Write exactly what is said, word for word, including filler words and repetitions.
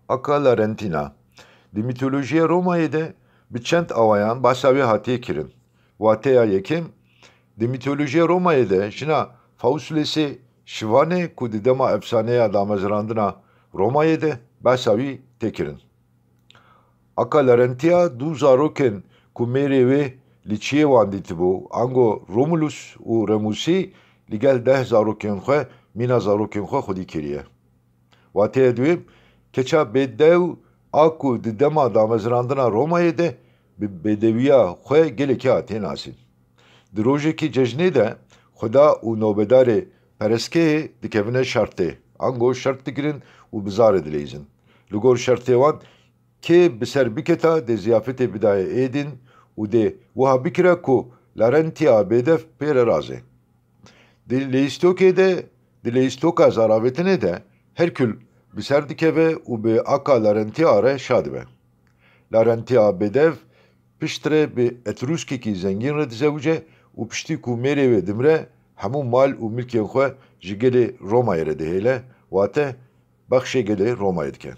Aka Larentina. Di mîtolojiyê Romayê de bi çend awayan behsa wê hatiye kirin. Wateya yekem, di mîtolojiyê Romayê de jina Fauslesê Şivanê ku di dema efsaneya damezrandina Romayê de behsa wî tê kirin. Aka Larentia du zarokên ku mêrê wê li çiyê wan dîtibû, ango Romulus û Remusî li gel deh zarokên xwe mîna zarokên xwe xwedî kiriye. Wateya duyem, keça bêdew a ku di dema damezrandina Romayê de bi bêdewiya xwe gelekî hatiye nasîn. Di rojekî cejnê de xuda û nobedarê perestgehê dikevine şertê, ango şert digirin û bi zarê dileyzin. Li gor şertê wan kê bi ser biketa dê ziyafetê bidaye êdîn û dê wiha bikira ku Larentia bêdev pê re razê. Di leyîstokê de, di leyîstoka zaravêtinê de Herkul bi ser dikeve û bi aka Larentia re şa dibe. Larentia bêdev piştre bi Etrûskekî zengîn re dizewice û piştî ku mêrê wê dimre, hemû mal û milkên xwe ji gelê Romayê re dihêle, wate bexşê gelê Romayê dike.